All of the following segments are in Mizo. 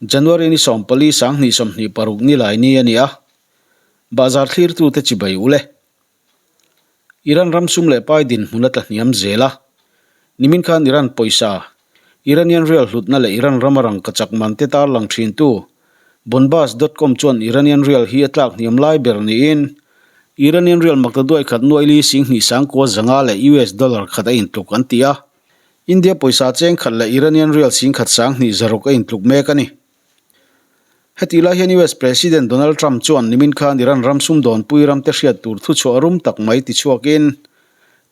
January ni 14 2026 ni lai ni a ni a, bahzar thlirtute chibai u le. Iran ram sum leh pai dinhmun a tla hniam zel a, nimin khan Iran pawisa, Iranian rial hlutna leh Iran rama rangkachak man te tarlang thintu Bonbaz dot com chuan Iranian rial hi a tlak hniam lai ber niin Iranian rial maktaduai khat nuaili singhnih sangkua zanga leh US dollar khat a intluk an ti a. India pawisa cheng khat leh Iranian rial singkhat sanghnih zaruk a intluk mek a ni. Hetih lai hian US President Donald Trump chuan nimin khan Iran ram sumdawnpui ramte hriat tur thuchhuah rum tak mai tichhuakin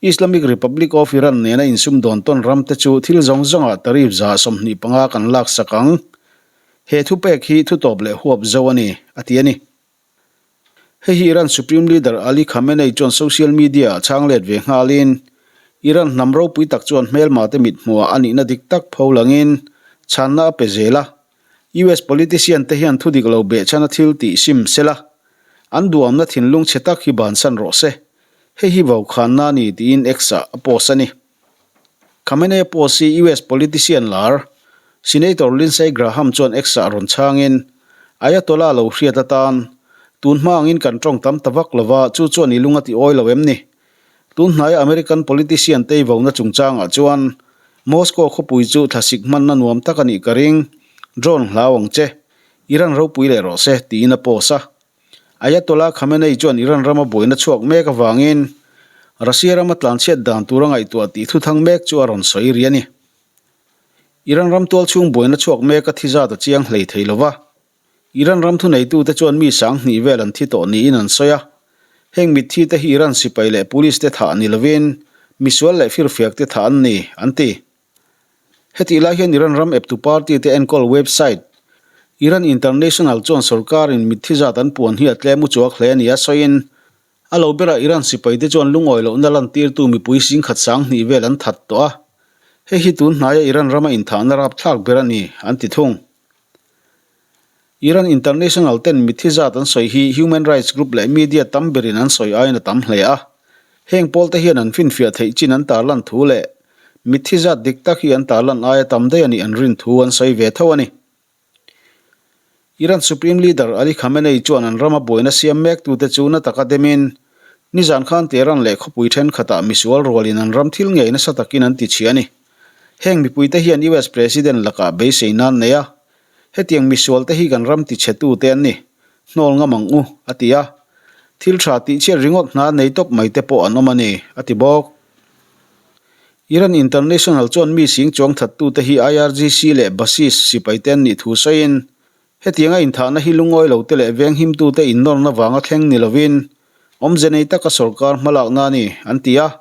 Islamic Republic of Iran nena insumdawn tawn ramte chu thil zawng zawngah tariff 25% kan laksak ang. He thupek hi thutawp leh huap zo a ni, a ti a ni. Hei hi Iran Supreme Leader Ali Khamenei chuan social media-ah chhang let ve nghalin, Iran hnam ropui tak chuan hmelma te mithmuhah a nihna dik tak pho langin chhanna a pe zel a. US politician te hian thu dik lo behchhana thil tih sim sela, an duamna thinlung chhe tak hi bansan rawh se. Hei hi vokhanna a ni tiin X-ah a post a ni. Khamenei post hi US politician lar Senator Lindsey Graham chuan X-ah rawn chhangin, Ayatollah lo hriat atan, tun hma angin kan tawng tam ta vak lova, chu chuan i lung a ti awi lo em ni? Tun hnaia American politician te i vona chungchangah chuan Moscow khawpui chu thlasik hmanna nuam tak a nih ka ring, drone hlau ang che, Iran ropui leh rawh se, tiin a post a. Ayatollah Khamenei chuan Iran rama buaina chhuak mek avangin Russia rama tlanchhiat dan tura ngaihtuah tih thuthang mek chu a rawn sawi ri a ni. Iran ram tualchhung buaina chhuak mek a thi zat a chiang hlei thei lo va, Iran ram thuneitute chuan mi 2000 vel an thi tawh niin an sawi a. Heng mitthi te hi Iran sipai leh police te thah ni lovin misual leh firfiak te thah an ni, an ti. Hetih lai hian Iran ram eptu party te enkawl website Iran International chuan sorkarin mitthi zat an puan hi a tlem uchuak hle a ni a sawiin a lo berah Iran sipai te chuan lungawi lohna lantirtu mipui singkhat 2000 vel an that tawh a, hei hi tun hnaia Iran rama inthahna rapthlak ber a ni an ti thung. Iran International ten mitthi zat an sawi hi human rights group leh media tam berin an sawi aiin a tam hle a. Heng pawl te hian an finfiah theih chin an tarlan thu leh mitthi zat dik tak hi an tarlan aia tam daih a nih an rin thu an sawi ve tho a ni. Iran Supreme Leader Ali Khamenei chuan an rama buaina siam mek tute chu na taka demin nizan khan Tehran leh khawpui thenkhatah misual rualin an ram thil ngei nasa takin an tichhia a ni. Heng mipuite hian US President lakah beisei nan nei a, Hetiang misual te hi kan ram tichhetu te an ni, hnawl ngam ang u, a ti a. Thil tha tihchhiat ringawt hna nei tawp mai te pawh an awm a ni, a ti bawk. Iran International chuan mi sing chuang thattu te hi IRGC leh Basij sipai te an nih thu sawiin, hetianga inthahna hi lungawi lo te leh venghimtu te innawrna vanga thleng ni lovin, awmze nei taka sorkar hmalakna a ni, an ti a.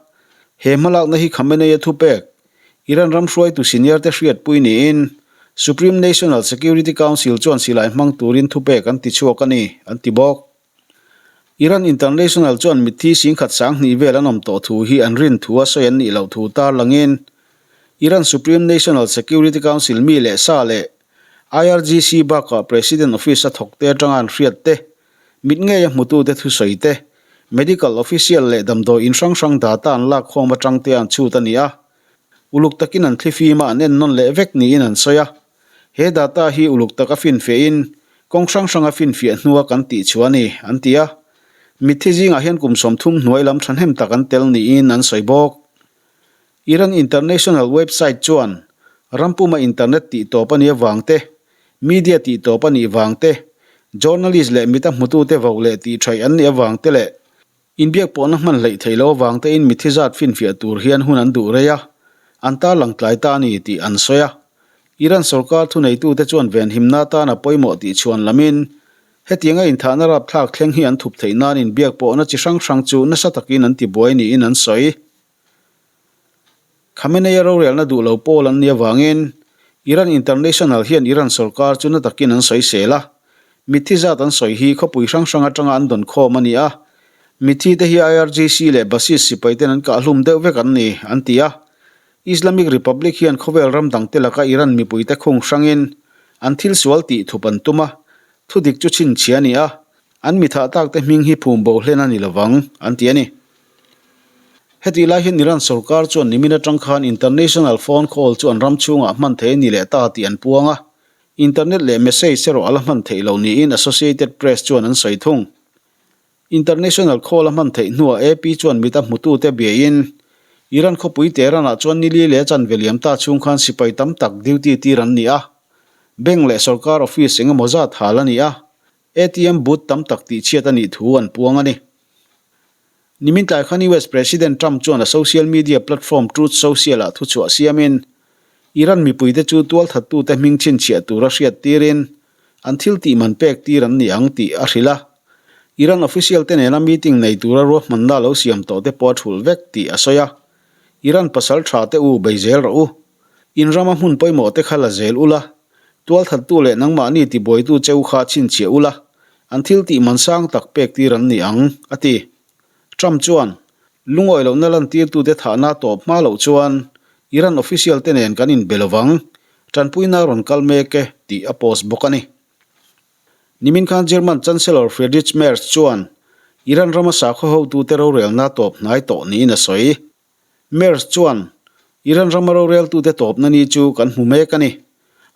He hmalakna hi Khamenei-a thupek, Iran ram hruaitu senior te hriatpui niin Supreme National Security Council chuan silai hmang turin thupek an ti chhuak a ni, an ti bawk. Iran International chuan mitthi singkhat 2000 vel an awm tawh thu hi an rin thu a sawi an nih loh thu tarlangin Iran Supreme National Security Council mi leh sa leh IRGC bakah President Office a thawkte atanga an hriat te, mit ngeia hmutute thusawi te, Medical official leh damdawi in hrang hrang data an lak khawm atang te an chhut a ni a, uluk takin an thlifim a an ennawn leh vek niin an sawi a. He data hi uluk taka finfiahin kawng hrang hranga finfiah hnua kan tih chhuah a ni, an ti a. Mitthi zingah hian kum 30 hnuai lam thahnem tak an tel niin an sawi bawk. Iran International website chuan rampuma internet tih tawp a nih avang te, media tih tawp a nih vang te, journalist leh mita hmutute voh leh tih thaih an nih avang te leh inbiak pawhna hman hleih theih loh avang tein mithi zat finfiah tur hian hun an duh rei a, an tarlang tlai ta a ni tih an sawi a. Iran sorkar thuneitute chuan venhimna atana pawimawh tih chhuan lamin hetianga inthahna rapthlak thleng hi an thup theih nan inbiak pawhna chi hrang hrang chu nasa takin an tibuai niin an sawi. Khamenei-a rorelna duh lo pawl an nih avangin Iran International hian Iran sorkar chu na takin an sawisel a. Mitthi zat an sawi hi khawpui hrang hrang atanga an dawn khawm a ni a. Mitthi te hi IRGC leh Basij sipai ten an kahhlum deuh vek an ni, an ti a. Islamic Republic hian khawvel ram dangte laka Iran mipuite khung hrangin an thil sual tih thup an tum a, thudik chu chhinchhia a ni a. An mi thah takte hming hi phum bo hlen a ni lovang, an ti a ni. Hetih lai hian Iran sorkar chuan nimin atang khan international phone call chu an ram chhungah hman thei a ni leh ta tih an puang a. Internet leh message erawh a la hman theih loh niin Associated Press chuan an sawi thung. International call a hman theih hnuah AP chuan mit a hmutute biain Iran khawpui Tehran-ah chuan nili leh chanve liam ta chhung khan sipai tam tak duty tir an ni a, bank leh sorkar office eng emaw zat hal a ni a, ATM booth tam tak tihchhiat a nih thu an puang a ni. Nimin tlai khan US President Trump chuan a social media platform Truth Social-ah thuchhuah siamin Iran mipuite chu tualthattute hming chhinchhiah tura hriat tirin an thil tih man pek tir an ni ang tih a hrilh a. Iran official te nena meeting nei tura ruahmanna lo siam tawh te pawh a thulh vek tih a sawi a. Iran pasal tha te u bei zel rawh u. In rama hmun pawimawh te kha la zel ula, tualthattu leh nangmahni tibuaitu che u kha chhinchhiah ula, an thil tih man sang tak pek tir an ni ang, a ti. Trump chuan, Lungawi lohna lantirtute thahna tawp hma loh chuan Iran official te nen kan inbe lovang, tanpuina rawn kal mek e, tih a post bawk a ni. Nimin khan German Chancellor Friedrich Merz chuan Iran rama sakhaw hotute rorelna tawp hnai tawh niin a sawi. Merz chuan, Iran rama roreltute tawpna ni chu kan hmu mek a ni.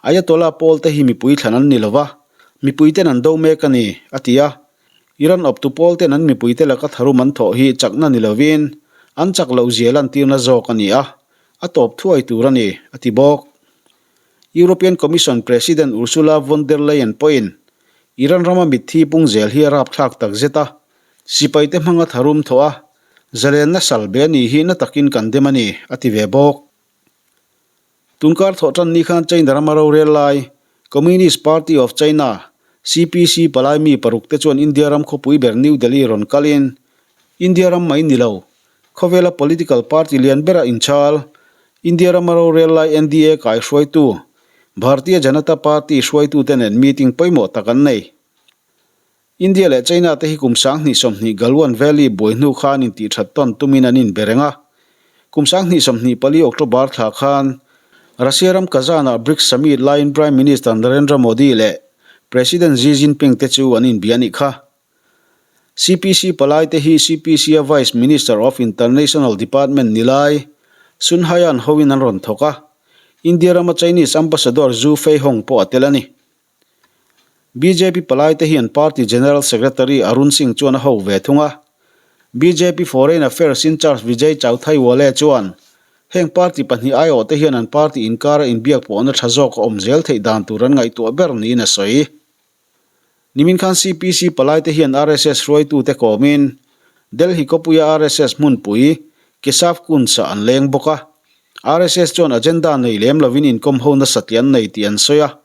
Ayatollah pawlte hi mipui thlan an ni lova, mipuiten an do mek a ni, a ti a. Iran awptu pawlten an mipuite laka tharum an thawh hi chakna ni lovin an chak loh zia lantirna zawk a ni a, a tawp thuai tur a ni, a ti bawk. European Commission President Ursula von der Leyen pawhin Iran rama mitthi pung zel hi a rapthlak tak zet a, sipaite hmanga tharum thawh a, zalenna sal be a nih hi na takin kan dem a ni, a ti ve bawk. Tunkar thawh tan ni khan China rama rorel lai, Communist Party of China, CPC, palai mi paruk te chuan India ram khawpui ber New Delhi rawn kalin India ram mai ni lo, khawvela political party lian bera inchhal, India rama rorel lai NDA kaihruaitu, Bharatiya Janata Party hruaitute nen meeting pawimawh tak an nei. India leh China te hi kum 2020 Galwan Valley buai hnu khan intihthat tawn tumin an inbe reng a. Kum 2024 October thla khan Russia ram Kazan-ah BRICS Summit laiin Prime Minister Narendra Modi leh President Xi Jinping te chu an inbia a nih kha. CPC palai te hi CPC-a Vice Minister of International Department ni lai Sun Haiyan hoin an rawn thawk a, India rama Chinese Ambassador Zhu Feihong pawh a tel a ni. Bjp palaite hian party General Secretary Arun Singh chuan a ho ve thung a. Bjp Foreign Affairs in-charge Vijay Chauthaiwale chuan heng party pahnih aiawhte hian an party inkara inbiak pawhna tha zawk a awm zel theih dan tur an ngaihtuah ber niin a sawi. Nimin khan CPC palaite hian RSS hruaitute kawmin Delhi khawpuia RSS hmunpui Keshav Kunj-ah an leng bawk a. RSS chuan agenda nei lem lovin inkawm ho nasa tih an nei tih an sawi a.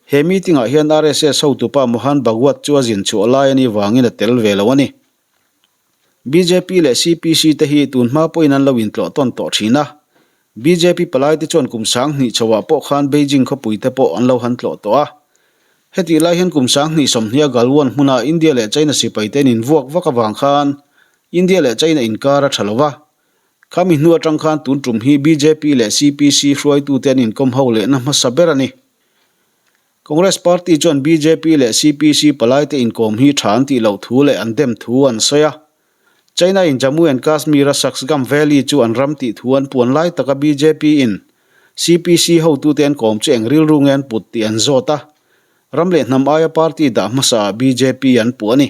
He meeting-ah hian RSS hotupa Mohan Bhagwat chu a zin chhuah lai a nih vangin a tel ve lo a ni. Bjp leh CPC te hi tun hma pawhin an lo intlawh tawn tawh thin a. Bjp palaite chuan kum 2000 chhoah pawh khan Beijing khawpui te pawh an lo han tlawh tawh a. Hetih lai hian kum 2020 a Galwan hmuna India leh China sipaite an invuak vak avang khan India leh China inkar a tha lo va. Khami hnu atang khan tun tum hi bjp leh CPC hruaitute an inkawm ho lehna hmasa ber a ni. Congress party chuan bjp leh CPC palaite inkawm hi tha an tih loh thu leh an dem thu an sawi a. China in Jammu and Kashmir a Saksgam Valley chu an ram tih thu an puan lai taka bjp in CPC hotute an kawm chu eng rilru nge an put tih an zawt a. Ram leh hnam aia party dah hmasa ah bjp an puh a ni.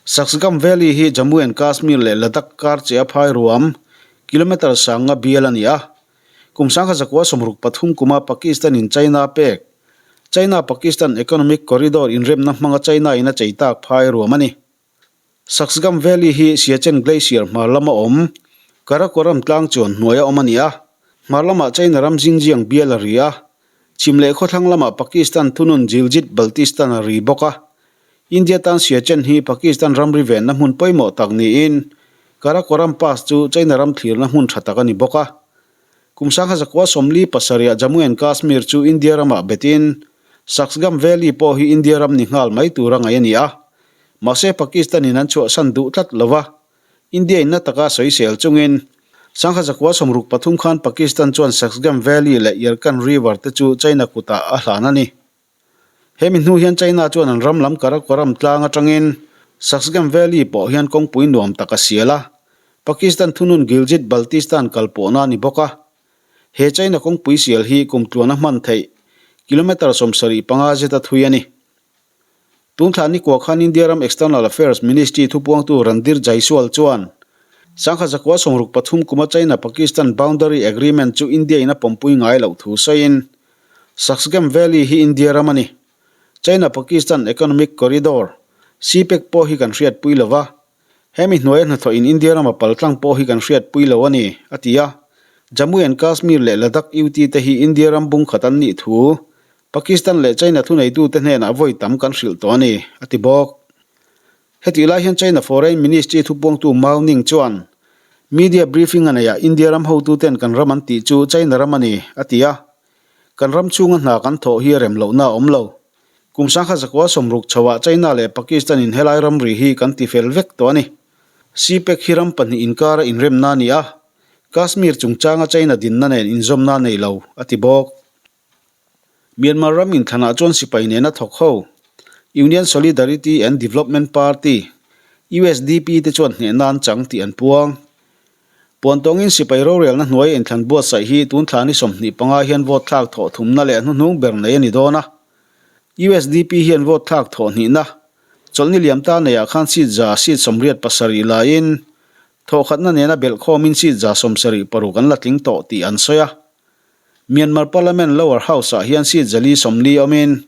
Saksgam Valley hi Jammu and Kashmir leh Ladakh kar che a phai ruam, kilometre sanga bial a ni a. Kum 1963 kuma Pakistan in China pek, China-Pakistan Economic Corridor inremna hmanga China in a chei tak phai ruam a ni. Saksgam Valley hi Siachen Glacier hmar lama awm, Karakoram tlang chuan hnuaia awm a ni a. Hmar lamah China ram Xinjiang bial a ri a, chhim leh khawthlang lamah Pakistan thunun Gilgit-Baltistan a ri bawk a. India tan Siachen hi Pakistan ramri venna hmun pawimawh tak niin Karakoram Pass chu China ram thlirna hmun tha tak a ni bawk a. Kum 1947 ah Jammu and Kashmir chu India ramah betin Saksgam Valley pawh hi India ram ni nghal mai tura ngaih a ni a. Mahse Pakistan in an chhuahsan duh tlat lo va, India in na taka sawisel chungin 1963 khan Pakistan chuan Saksgam Valley leh Yarkand River te chu China kutah a hlan a ni. Hemi hnu hian China chuan an ram lam Karakoram tlang atangin Saksgam Valley pawh hian kawngpui nuam tak a sial a, Pakistan thunun Gilgit-Baltistan kal pawhna a ni bawk a. He China kawngpui sial hi kum tluan a hman theih. Kilometre 75 zeta thui a ni. Tun thla nikua khan India ram External Affairs Ministry thupuangtu Randhir Jaiswal chuan Sangha zakua 63 kuma China-Pakistan Boundary Agreement chu India-in a pawmpui ngai loh thu sawiin Shaksgam Valley hi India ram a ni. China-Pakistan Economic Corridor, CPEC, pawh hi kan hriatpui lo va, hemi hnuaia hnathawhin India rama paltlang pawh hi kan hriatpui lo a ni, a ti a. Jammu and Kashmir leh Ladakh UT te hi India ram bungkhat an nih thu Pakistan leh China thuneitute hnenah vawi tam kan hrilh tawh a ni, a ti bawk. Hetih lai hian China Foreign Ministry thupuangtu Mao Ning chuan media briefing a neihah India ram hotuten kan ram an tih chu China ram a ni, a ti a. Kan ram chhunga hna kan thawh hi a rem lohna a awm lo. Kum 1960 chhoah China leh Pakistan in helai ramri hi kan ti fel vek tawh a ni. CPEC hi ram pahnih inkara inremna a ni a, Kashmir chungchanga China dinna nen inzawmna a nei lo, a ti bawk. Myanmar ram inthlanah chuan sipai nena thawk ho, Union Solidarity and Development Party, usdp, te chuan hnehna an chang tih an puang. Puantawngin sipai rorelna hnuaia inthlan buatsaih hi tun thla ni 25 hian vote thlak thawh thumna leh hnuhnung ber nei a ni dawn a. Usdp hian vote thlak thawh hnihna, chawlhni liam ta neiah khan seat za seat 87 laiin thawhkhatna nena belhkhawmin seat za 76 an la tling tawh tih an sawi a. Myanmar Parliament Lower House-ah hian seat 440 awmin,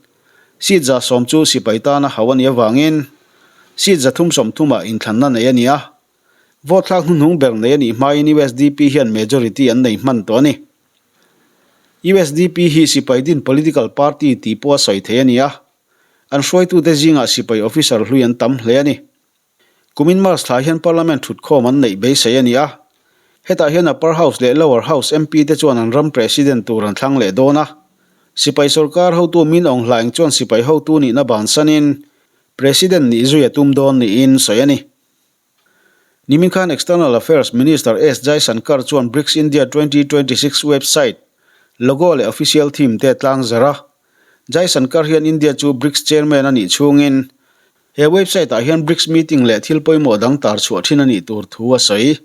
seat 110 chu sipai tana hauh a nih avangin seat 330-ah inthlanna nei a ni a. Vote thlak hnuhnung ber nei a nih hmain usdp hian majority an nei hman tawh a ni. Usdp hi sipai din political party tih pawh a sawi thei a ni a, an hruaitute zingah sipai officer hlui an tam hle a ni. Kumin March thla hian Parliament thutkhawm an neih beisei a ni a. Hetah hian Upper House leh Lower House MP te chuan an ram President tur an thlang leh dawn a. Sipai sorkar hotu Min Aung Hlaing chuan sipai hotu nihna bansanin President nih zui a tum dawn niin sawi a ni. Nimin khan External Affairs Minister S Jaishankar chuan BRICS India 2026 website, logo leh official theme te tlang zarh a. Jaishankar hian India chu BRICS Chairman a nih chhungin He website ah hian BRICS meeting leh thil pawimawh dang tar chhuah thin a nih tur thu a sawi.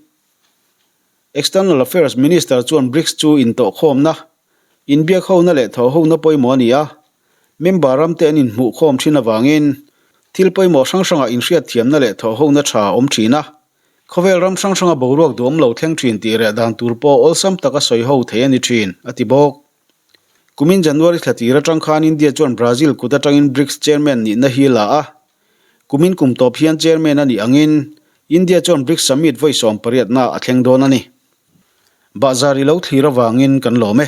External Affairs Minister chuan BRICS chu intawhkhawmna, inbiakhona leh thawhhona pawimawh a ni a, member ramte an inhmuhkhawm thin avangin thil pawimawh hrang hrangah inhriatthiamna leh thawhhona tha a awm thin a. Khawvel ram hrang hranga boruak duhawm lo thleng thin tih reh dan tur pawh awlsam taka sawiho thei a ni thin, a ti bawk. Kumin January thla tir atang khan India chuan Brazil kut atangin BRICS chairman nihna hi la a. Kumin kum tawp hian chairman a nih angin India chuan BRICS summit vawi 18 na a thleng dawn a ni. Bahzar i lo thlir avangin kan lawm e.